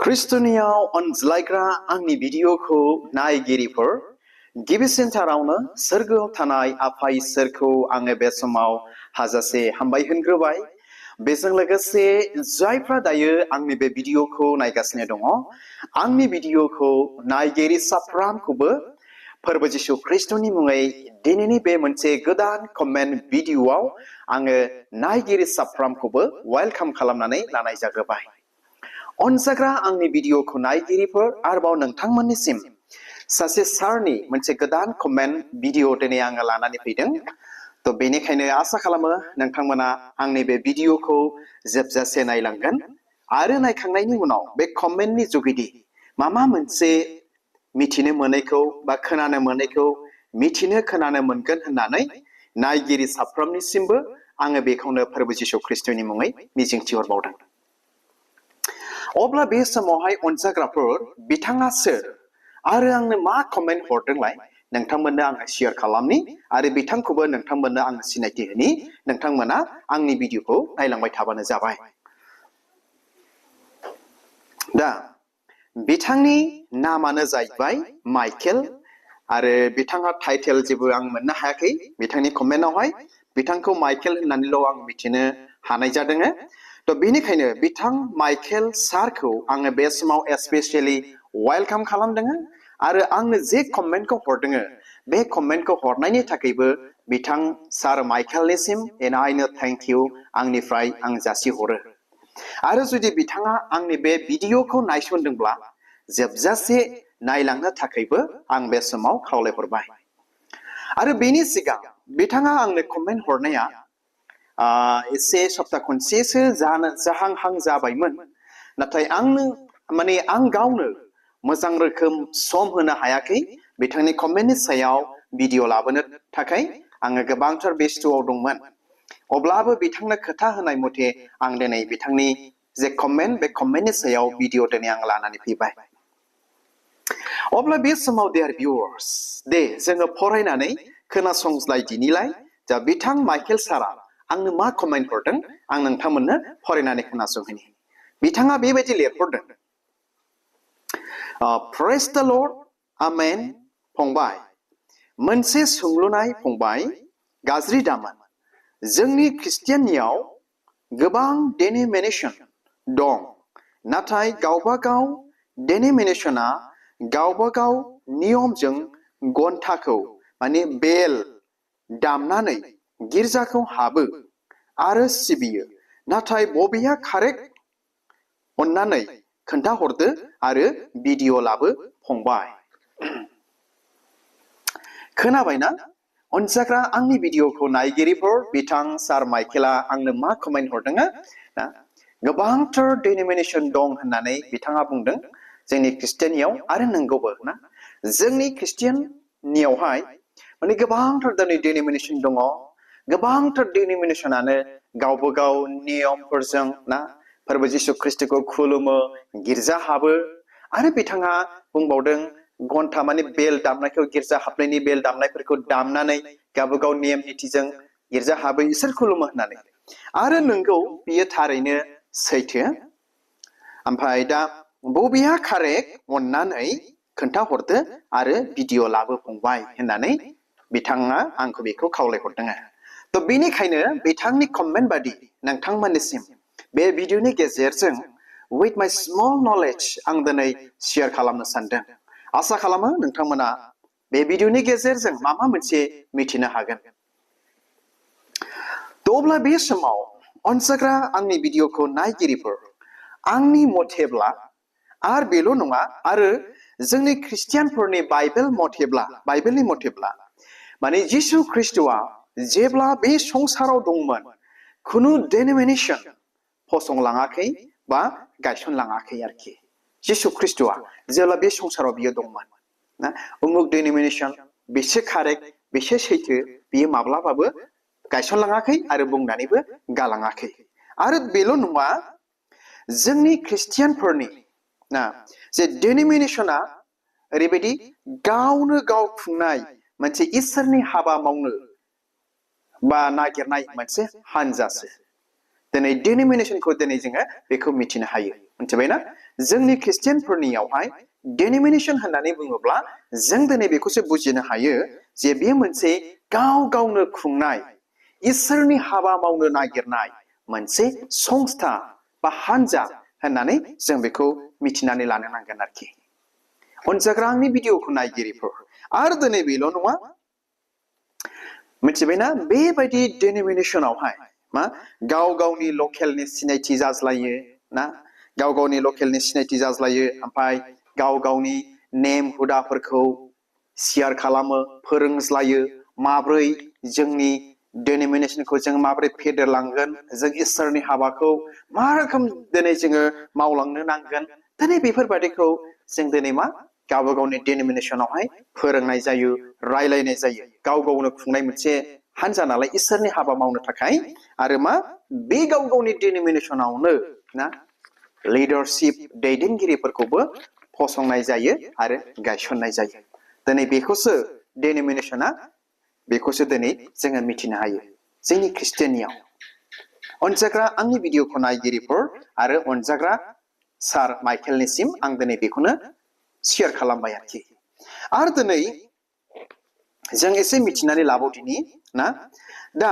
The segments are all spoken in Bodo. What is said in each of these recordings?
खृष्टनियाव अनज्लायग्रा आंनि भिडिअखौ नायगिरिफोर गिबिसिनथारावनो सोरगोआव थानाय आफा इसोरखौ आङो बे समाव हाजासे हामबाय होनग्रोबाय। बेजों लोगोसे जायफ्रा दायो आंनि बे भिडिअखौ नायगासिनो दङ, आंनि भिडिअखौ नायगिरि साफ्रामखौबो फोरबो जिशु ख्रिस्टनि मुङै दिनैनि बे मोनसे गोदान कमेन्ट भिडिअआव आङो नायगिरि साफ्रामखौबो वेलकाम खालामनानै लानाय जाग्रोबाय। अनजाग्रा आंनि भिडिअखौ नायगिरिफोर आरोबाव नोंथांमोननिसिम सासे सारनि मोनसे गोदान कमेन्ट भिडिअ दिनै आङो लानानै फैदों। तो बेनिखायनो आसा खालामो नोंथांमोना आंनि बे भिडिअखौ जोबजासे नायलांगोन आरो नायखांनायनि उनाव बे कमेन्टनि जुगिदि माबा मोनसे मिथिनो मोनैखौ बा खोनानो मोनैखौ मिथिनो खोनानो मोनगोन होननानै नायगिरि साफ्रोमनिसिमबो आङो बेखौनो फोरबो जिशु ख्रिस्टनि मुङै मिजिंथिहरबावदों। अब्ला बे समावहाय अनजाग्राफोर बिथाङा सोर आरो आंनो मा कमेन्ट हरदोंलाय नोंथांमोननो आङो शेयार खालामनि आरो बिथांखौबो नोंथांमोननो आङो सिनायथि होनि। नोंथांमोना आंनि भिडिअखौ नायलांबाय थाबानो जाबाय। दा बिथांनि नामानो जाहैबाय माइकेल आरो बिथाङा टाइटेल जेबो आं मोननो हायाखै बिथांनि कमेन्टआवहाय। बिथांखौ माइकेल होननानैल' आं मिथिनो हानाय जादों। तो बेनिखायनो बिथां माइकेल सारखौ आङो बे समाव एस्पेसियेलि वेलकाम खालामदों आरो आंनो जे कमेन्टखौ हरदों बे कमेन्टखौ हरनायनि थाखायबो बिथां सार माइकेलनिसिम आइनो थैंक इउ आंनिफ्राय आं जासिहरो। आरो जुदि बिथाङा आंनि बे भिडिअखौ नायसनदोंब्ला जोबजासे नायलांनो थाखायबो आं बे समाव खावलायहरबाय। आरो बेनि सिगां बिथाङा आंनो कमेन्ट हरनाया एसे सप्ता खनसेसो जाहांहां जाबायमोन, नाथाय आं गावनो मोजां रोखोम सम होनो हायाखै बिथांनि कमेन्टनि सायाव भिडिअ लाबोनो थाखाय। आङो गोबांथार बेस्थ'आव दंमोन। अब्लाबो बिथांनो खोथा होनाय मथे आं दिनै बिथांनि जे कमेन्ट बे कमेन्टनि सायाव भिडिअ दिनै आं लानानै फैबाय। अब्ला बे समाव देयार भिउवार्स दे जोङो फरायनानै खोनासंज्लायदिनिलाय। दा बिथां माइकेल सारा आंनो मा कमेन्ट हरदों आं नोंथांमोननो फरायनानै खोनासंहोनि। बिथाङा बेबायदि लिरहरदों, प्रेज द लर्ड, आमेन। फंबाय, मोनसे सोंलुनाय फंबाय, गाज्रि दामोन। जोंनि ख्रिस्टियाननियाव गोबां डेनिमिनेशन दं, नाथाय गावबागाव डेनिमिनेशना गावबागाव नियमजों घन्टाखौ माने बेल दामनानै गिर्जाखौ हाबो आरो सिबियो। नाथाय बबेया कारेक्ट अन्नानै खोन्थाहरदो आरो भिडिअ लाबो फंबाय। खोनाबायना अनजाग्रा आंनि भिडिअखौ नायगिरिफोर बिथां सार माइकेला आंनो मा कमेन्ट हरदों? गोबांथार डेनिमिनेशन दं होननानै बिथाङा बुंदों जोंनि ख्रिस्टियानियाव, आरो नंगौबो ना। जोंनि ख्रिस्टियाननियावहाय माने गोबांथार दिनै डेनिमिनेशन दङ। गोबांथार डेनिमिनेशनानो गावबागाव नियमफोरजों ना फोरबो जिशु ख्रिस्टखौ खुलुमो, गिर्जा हाबो। आरो बिथाङा बुंबावदों घन्टा माने बेल दामनायखौ, गिर्जा हाबनायनि बेल दामनायफोरखौ दामनानै गावबागाव नेम निथिजों गिर्जा हाबो, इसोर खुलुमो होननानै। आरो नंगौ बियो थारैनो सैथो। ओमफ्राय दा बबेया कारेक्ट अन्नानै खोन्थाहरदो आरो भिडिअ लाबो फंबाय होननानै बिथाङा आंखौ बेखौ खावलायहरदों। तो बेनिखायनो बिथांनि कमेन्ट बादि नोंथांमोननिसिम बे भिडिअनि गेजेरजों with my small knowledge आं दिनै शेयार खालामनो सानदों। आसा खालामो नोंथांमोना बे भिडिअनि गेजेरजों माबा मोनसे मिथिनो हागोन। तो अब्ला बे समाव अनजाग्रा आंनि भिडिअखौ नायगिरिफोर, आंनि मथेब्ला आरो बेल' नङा, आरो जोंनि ख्रिस्टियानफोरनि बाइबेलनि मथेब्ला माने जिशु ख्रिस्टआ जेब्ला बे संसाराव दंमोन खुनु डेनिमिनेशन फसंलाङाखै बा गायसनलाङाखै आरोखि। जिशु ख्रिस्टआ जेब्ला बे संसाराव बियो दंमोन ना, उमुक डेनिमिनेशन बेसे कारेक्ट बेसे सैथो बियो माब्लाबाबो गायसनलाङाखै आरो बुंनानैबो गालाङाखै। आरो बेल' नङा, जोंनि ख्रिस्टियानफोरनि ना जे डेनिमिनेशना ओरैबायदि गावनो गाव खुंनाय मोनसे इसोरनि हाबा मावनो बा नागिरनाय मोनसे हानजासो। दिनै डेनिमिनेशनखौ दिनै जोङो बेखौ मिथिनो हायो, मिथिबायना? जोंनि ख्रिस्टियानफोरनियावहाय डेनोमिनेशन होननानै बुङोब्ला जों दिनै बेखौसो बुजिनो हायो जे बेयो मोनसे गाव गावनो खुंनाय इसोरनि हाबा मावनो नागिरनाय मोनसे संस्था बा हानजा होननानै जों बेखौ मिथिनानै लानो नांगोन आरोखि। अनजाग्रा आंनि भिडिअखौ नायगिरिफोर आरो दिनै बेल' नङा, मिथिबायना बेबायदि डेनोमिनेशनावहाय मा गाव गावनि लकेलनि सिनायथि जाज्लायो ना, गाव गावनि लकेलनि सिनायथि जाज्लायो, ओमफ्राय गाव गावनि नेम हुदाफोरखौ शेयार खालामो, फोरोंज्लायो, माब्रै जोंनि डेनोमिनेशनखौ जों माब्रै फेदेरलांगोन, जों इसोरनि हाबाखौ मा रोखोम दिनै जोङो मावलांनो नांगोन, दिनै बेफोरबायदिखौ जों दिनै मा गावबा गावनि डेनोमिनेशनावहाय फोरोंनाय जायो, रायलायनाय जायो। गाव गावनो खुंनाय मोनसे हानजा नालाय इसोरनि हाबा मावनो थाखाय, आरो मा बे गाव गावनि डेनोमिनेशनावनो ना लिडारशिप दैदेनगिरिफोरखौबो फसंनाय जायो आरो गायसननाय जायो। दिनै बेखौसो डेनोमिनेशना, बेखौसो दिनै जोङो मिथिनो हायो जोंनि ख्रिस्टियानियाव। अनजाग्रा आंनि भिडिअखौ नायगिरिफोर आरो अनजाग्रा सार माइकेलनिसिम आं दिनै बेखौनो शेयार खालामबाय आरोखि। आरो दिनै जों एसे मिथिनानै लाबावदिनि ना, दा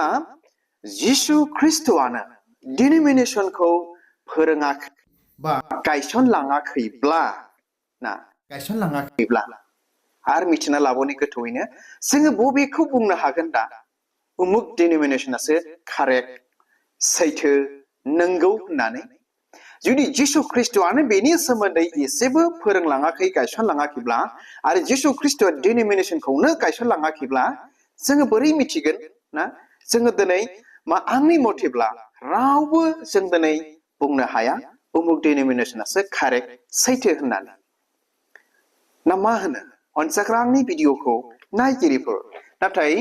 जिसु ख्रिस्ट'आनो डेनोमिनेशनखौ फोरोङाखै बा गायसनलाङाखैब्ला ना, गायसनलाङाखैब्ला आरो मिथिना लाबावनि गोथौयैनो जोङो बबेखौ बुंनो हागोन दा उमुक डेनोमिनेशनासो कारेक्ट, सैथो, नंगौ होननानै? जुदि जिसु ख्रिस्ट'आनो बेनि सोमोन्दै एसेबो फोरोंलाङाखै, गायसनलाङाखैब्ला, आरो जिसु ख्रिस्ट'आ डेनोमिनेशनखौनो गायसनलाङाखैब्ला जोङो बोरै मिथिगोन ना? जोङो दिनै मा आंनि मथेब्ला रावबो जों दिनै बुंनो हाया उमुक डेनोमिनेशनासो कारेक्ट, सैथो होननानै। ना मा होनो अनजाग्रा आंनि भिडिअखौ नायगिरिफोर? नाथाय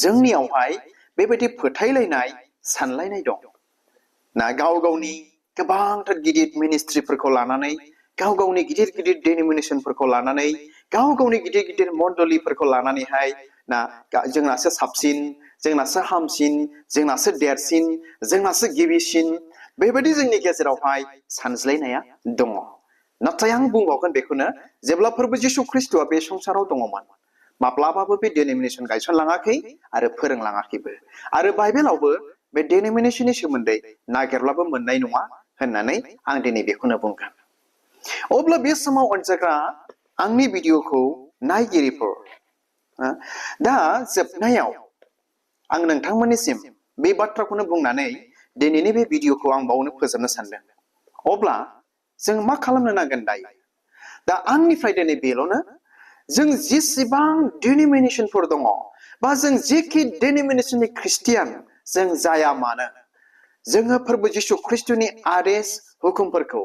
जोंनियावहाय बेबायदि फोथायलायनाय सानलायनाय दं ना, गाव गावनि गोबांथार गिदिर मिनिस्ट्रिफोरखौ लानानै, गाव गावनि गिदिर गिदिर डेनोमिनेशनफोरखौ लानानै, गाव गावनि गिदिर गिदिर मण्डलीफोरखौ लानानैहाय ना जोंनासो साबसिन, जोंनासो हामसिन, जोंनासो देरसिन, जोंनासो गिबिसिन, बेबायदि जोंनि गेजेरावहाय सानज्लायनाया दङ। नाथाय आं बुंबावगोन बेखौनो, जेब्ला फोरबो जिसु ख्रिस्ट'आ बे संसाराव दङमोन माब्लाबाबो बे डेनोमिनेशन गायसनलाङाखै आरो फोरोंलाङाखैबो, आरो बाइबेलावबो बे डेनोमिनेशननि सोमोन्दै नागिरब्लाबो मोननाय नङा होननानै आं दिनै बेखौनो बुंगोन। अब्ला बे समाव अनजाग्रा आंनि भिडिअखौ नायगिरिफोर, दा जोबनायाव आं नोंथांमोननिसिम बे बाथ्राखौनो बुंनानै दिनैनि बे भिडिअखौ आं बावनो फोजोबनो सानदों। अब्ला जों मा खालामनो नांगोन दायो? दा आंनिफ्राय दिनै बेल'नो, जों जेसेबां डेनोमिनेशनफोर दङ बा जों जेखि डेनोमिनेशननि ख्रिस्टियान जों जाया मानो, जोङो फोरबो जिसु ख्रिस्ट'नि आदेश हुकुमफोरखौ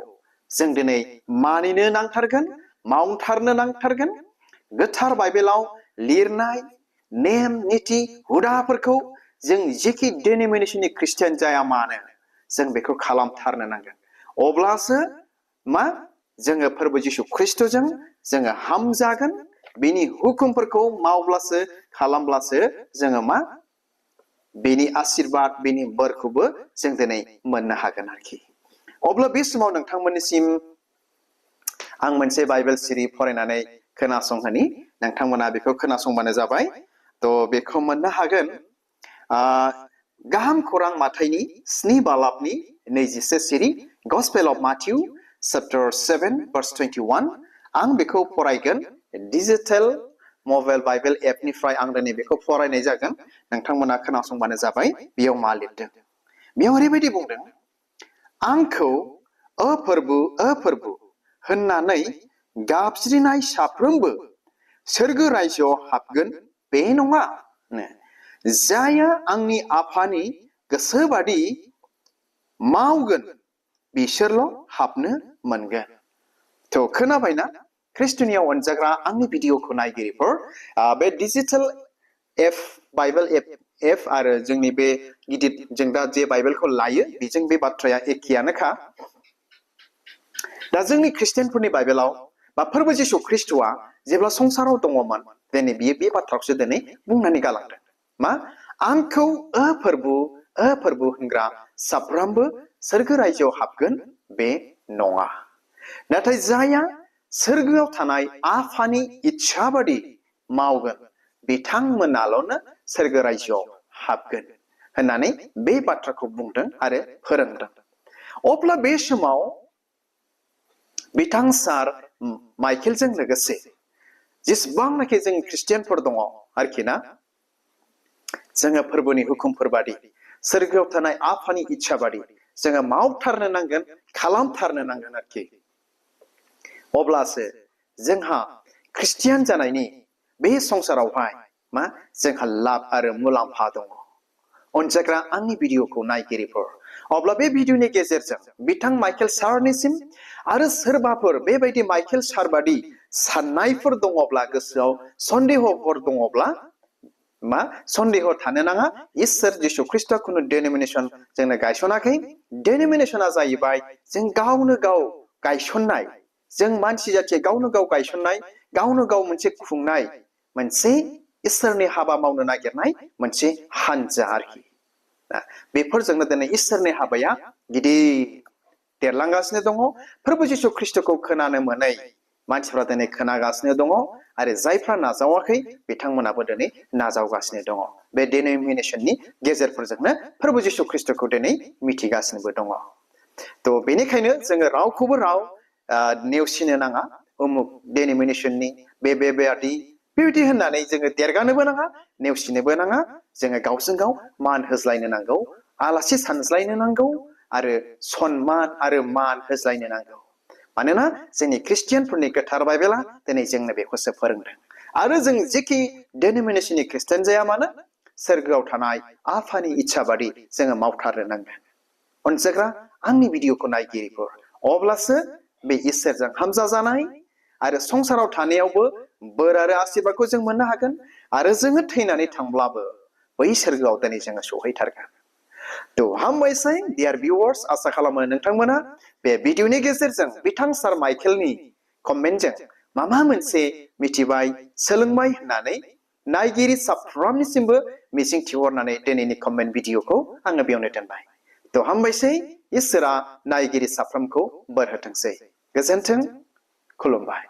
जों दिनै मानिनो नांथारगोन, मावथारनो नांथारगोन। गोथार बाइबेलाव लिरनाय नेम निथि हुदाफोरखौ जों जेखि डेनोमिनेशननि ख्रिस्टियान जाया मानो जों बेखौ खालामथारनो नांगोन। अब्लासो मा जोङो फोरबो जिसु ख्रिस्ट'जों जोङो हामजागोन। बेनि हुकुमफोरखौ मावब्लासो, खालामब्लासो जोङो मा बेनि आशीर्बाद, बेनि बोरखौबो जों दिनै मोननो हागोन आरोखि। अब्ला बे समाव नोंथांमोननिसिम आं मोनसे बाइबेल सिरि फरायनानै खोनासंहोनि, नोंथांमोना बेखौ खोनासंबानो जाबाय। थ' बेखौ मोननो हागोन गाहाम खौरां माथाइनि 7 बालाबनि 20 सिरि, गस्पेल अफ माथिउ चैप्टार 7 verse 21। आं बेखौ फरायगोन डिजिटेल मबाइल बाइबेल एपनिफ्राय आं दिनै बेखौ फरायनाय जागोन, नोंथांमोना खोनासंबानो जाबाय। बेयाव मा लिरदों? बेयाव ओरैबायदि बुंदों, आंखौ अफोरबु अफोरबु होननानै गाबज्रिनाय साफ्रोमबो सोरगो रायजोआव हाबगोन बे नङा, जायहा आंनि आफानि गोसोबादि मावगोन बिसोरल' हाबनो मोनगोन। थ' खोनाबायना ख्रिस्ट'नियाव अनजाग्रा आंनि भिडिअखौ नायगिरिफोर? बे डिजिटेल एप बाइबेल एप आरो जोंनि बे गिदिर जों दा जे बाइबेलखौ लायो बेजों बे बाथ्राया एखेयानोखा। दा जोंनि ख्रिस्टियानफोरनि बाइबेलाव बा फोरबो जिसु ख्रिस्ट'आ जेब्ला संसाराव दङमोन, दिनै बियो बे बाथ्राखौसो दिनै बुंनानै गालांदों। मा? आंखौ अफोरबु अफोरबु होनग्रा साफ्रोमबो सोरगो रायजोआव हाबगोन बे नङा नाथाय जाया सोरगोआव थानाय आफानि इच्छा बादि मावगोन बिथांमोनाल'नो सोरगो रायजोआव हाबगोन होननानै बे बाथ्राखौ बुंदों आरो फोरोंदों अब्ला बे समाव बिथां सार माइकेलजों लोगोसे जेसेबांनाखि जों ख्रिस्टियानफोर दङ आरोखि ना जोङो फोरबोनि हुकुमफोर बादि सोरगोआव थानाय आफानि इच्छा बादि जोङो मावथारनो नांगोन खालामथारनो नांगोन आरोखि अब्लासो जोंहा ख्रिस्टियान जानायनि बे संसारावहाय मा जोंहा लाब आरो मुलाम्फा दङ अनजाग्रा आंनि भिडिअखौ नायगिरिफोर अब्ला बे भिडिअनि गेजेरजों बिथां माइकेल सारनिसिम आरो सोरबाफोर बेबायदि माइकेल सार बादि साननायफोर दङब्ला गोसोआव सन्देहफोर दङब्ला मा सन्देह थानो नाङा इसोर जिसु ख्रिस्ट खुनु डेनोमिनेसन जोंनो गायसनाखै डेनोमिनेसना जाहैबाय जों गावनो गाव गायसननाय जों मानसि जाथिया गावनो गाव गायसननाय गावनो गाव मोनसे खुंनाय मोनसे इसोरनि हाबा मावनो नागिरनाय मोनसे हानजा आरोखि बेफोरजोंनो दिनै इसोरनि हाबाया गिदिर देरलांगासिनो दङ प्रभु जिसु ख्रिस्टखौ खोनानो मोनै मानसिफ्रा दिनै खोनागासिनो दङ आरो जायफ्रा नाजावाखै बिथांमोनाबो दिनै नाजावगासिनो दङ बे डेनोमिनेसननि गेजेरफोरजोंनो प्रभु जिसु ख्रिस्टखौ दिनै मिथिगासिनोबो दङ थ' बेनिखायनो जोङो रावखौबो राव नेवसिनो नाङा उमुक डेनोमिनेसननि बेबादि बेबायदि होननानै जोङो देरगानोबो नाङा नेवसिनोबो नाङा जोङो गावजों गाव मान होज्लायनो नांगौ आलासि सानज्लायनो नांगौ आरो सनमान आरो मान होज्लायनो नांगौ मानोना जोंनि ख्रिस्टियानफोरनि गोथार बाइबेला दिनै जोंनो बेखौसो फोरोंदों आरो जों जेखि डेनोमिनेसननि ख्रिस्टियान जाया मानो सोरगोआव थानाय आफानि इच्छा बादि जोङो मावथारनो नांगोन अनजाग्रा आंनि भिडिअखौ नायगिरिफोर अब्लासो बे इसोरजों हामजा जानाय आरो संसाराव थानायावबो बोर आरो आशीर्बादखौ जों मोननो हागोन आरो जोङो थैनानै थांब्लाबो बै सोरगोआव दिनै जोङो सहैथारगोन थ' हामबायसै डियार भिउवार्स आसा खालामो नोंथांमोना बे भिडिअनि गेजेरजों बिथां सार माइकेलनि कमेन्टजों माबा मोनसे मिथिबाय सोलोंबाय होननानै नायगिरि साफ्रोमनिसिमबो मिजिंथिहरनानै दिनैनि कमेन्ट भिडिअखौ आङो बेयावनो दोनबाय थ' हामबायसै इसोरा नायगिरि साफ्रोमखौ बोर होथोंसै गोजोन्थों खुलुमबाय